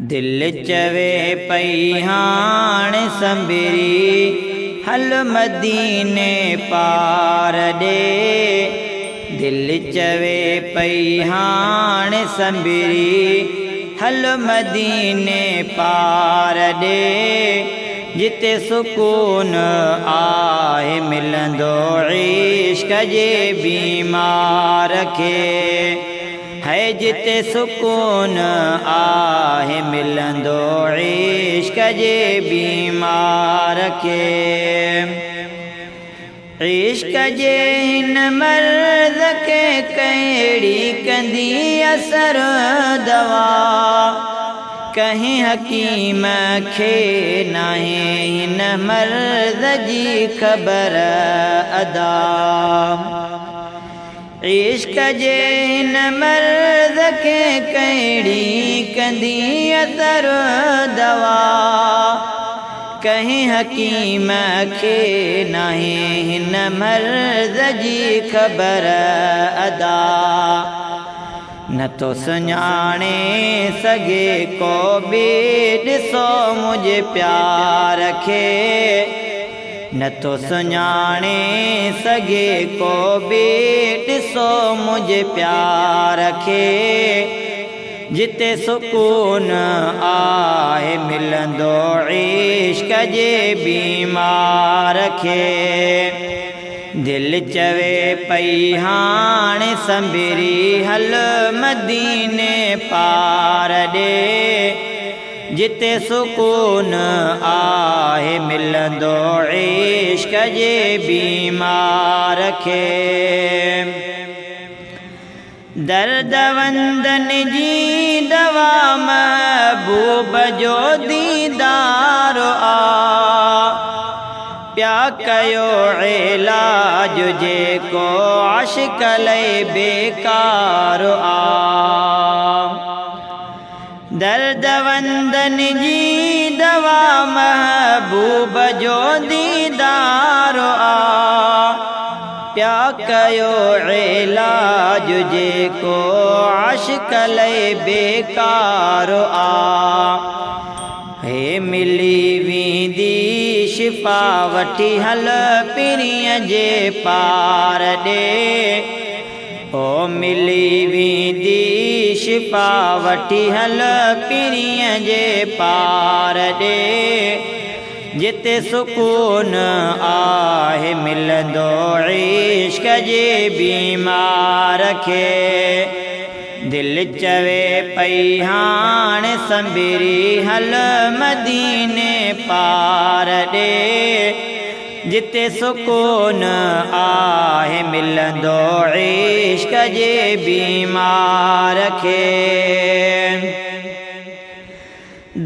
दिल चवे पई हाणे संभरी हल मदीने पार ॾे। दिल चवे पई हाणे संभरी हल मदीने पार ॾे। जिते सुकून आहे मिलंदो इश्क जे बीमार खे। है जिते सुकून आहे मिलंदो इश्क जे बीमार खे। इश्क जे हिन मर्ज़ खे कहिड़ी कंदी असर दवा। कंहिं हकीम खे नाहे हिन मर्ज़ जी ख़बर अदा। इश्क जे हिन मर्ज़ खे कहिड़ी कंदी असर दवा। कंहिं हकीम खे नाहे हिन मर्ज़ जी ख़बर अदा। न तो सुञाणे सघे को बि ॾिसो मुंहिंजे प्यार खे। न तो सुञाणे सघे को बि ॾिसो मुंहिंजे प्यार खे। जिते सुकून आहे मिलंदो इश्क जे बीमार खे। दिल चवे पई हाणे संभरी हल मदीने पार ॾे। जिते सुकून आहे मिलंदो इश्क जे बीमार खे। दर्द वंदन जी दवा महबूब जो दीदार आ। प्या कयो इलाज जेको आशिक लइ बेकार आ। दर्द वंदन जी दवा महबूब जो दीदार आ। प्या कयो इलाज जेको आशिक लइ बेकार आ। हे मिली वेंदी शिफ़ा वठी हल पीरीअ जे पार ॾे। ओ मिली वेंदी शिफ़ा वठी हल पीरीअ जे पार ॾे। जिते सुकून आहे मिलंदो इश्क जे बीमार खे। दिल चवे पई हाणे संभरी हल मदीने पार ॾे। जिते सुकून आहे मिलंदो इश्क जे बीमार खे।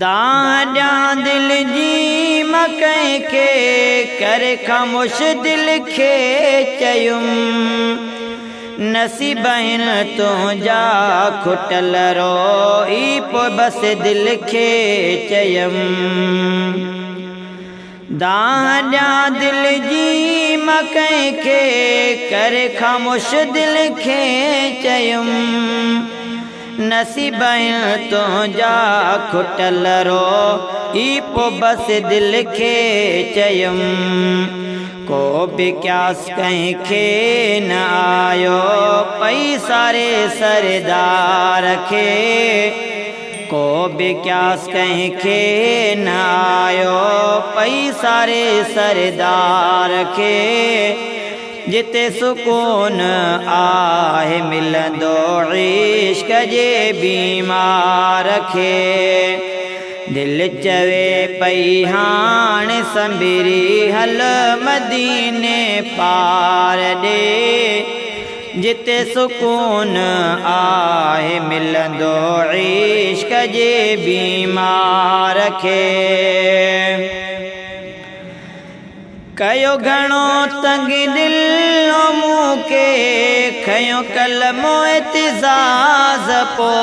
दाह ॾियां दिल जी मां कंहिंखे करे ख़ामोश दिल खे चयुमि। नसीब आहिनि तुंहिंजा खुटल रोई पोइ बसि दिल खे चयुमि। दाह ॾियां दिल जी मां कंहिंखे करे ख़ामोश दिल खे चयुमि। नसीब आहिनि तुंहिंजा खुटल रोई पोइ बसि दिल खे चयुमि। को बि क्यास कंहिंखे न आयो पई सारे सरदार खे। को बि क्यास कंहिंखे न आयो पई सारे सरदार खे। जिते सुकून आहे मिलंदो इश्क जे बीमार खे। दिल चवे पई हाणे संभरी हल मदीने पार ॾे। जिते सुकून आहे मिलंदो इश्क जे बीमार खे। कयो घणो तंग दिल मूंखे खयो कलमो एतिज़ाज़ पो।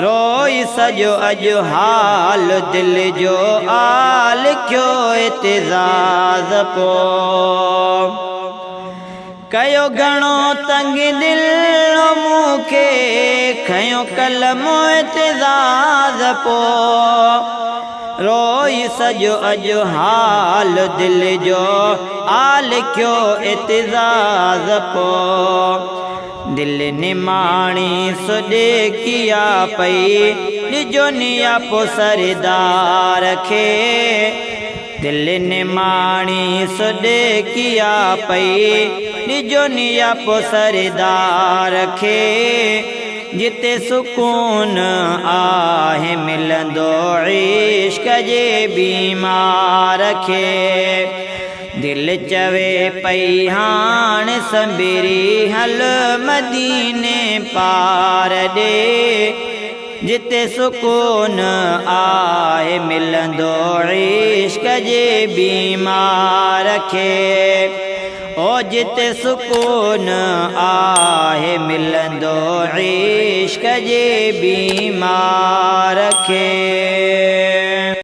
रोई सॼो अॼु हाल दिल जो आ लिखियो एतिज़ाज़ पो। कयो घणो तंग दिल मूंखे खयो कलमो एतिज़ाज़ پو. روئي سڄو اڄ حال دل جو آ لکيو اعتزاز پو. دل نماڻي سڏ ڪيا پئي، ڏجو نياپو سردار کي. دل نماڻي سڏ ڪيا پئي، ڏجو نياپو سردار کي. جتي سڪون آهي ملندو عشق جي بيمار کي. دل چوي پئي هاڻ سنبري هل مديني پار ڏي، جتي سڪون آهي ملندو عشق جي بيمار کي. او جتي سڪون آهي ملندو عشق جي بيمار کي.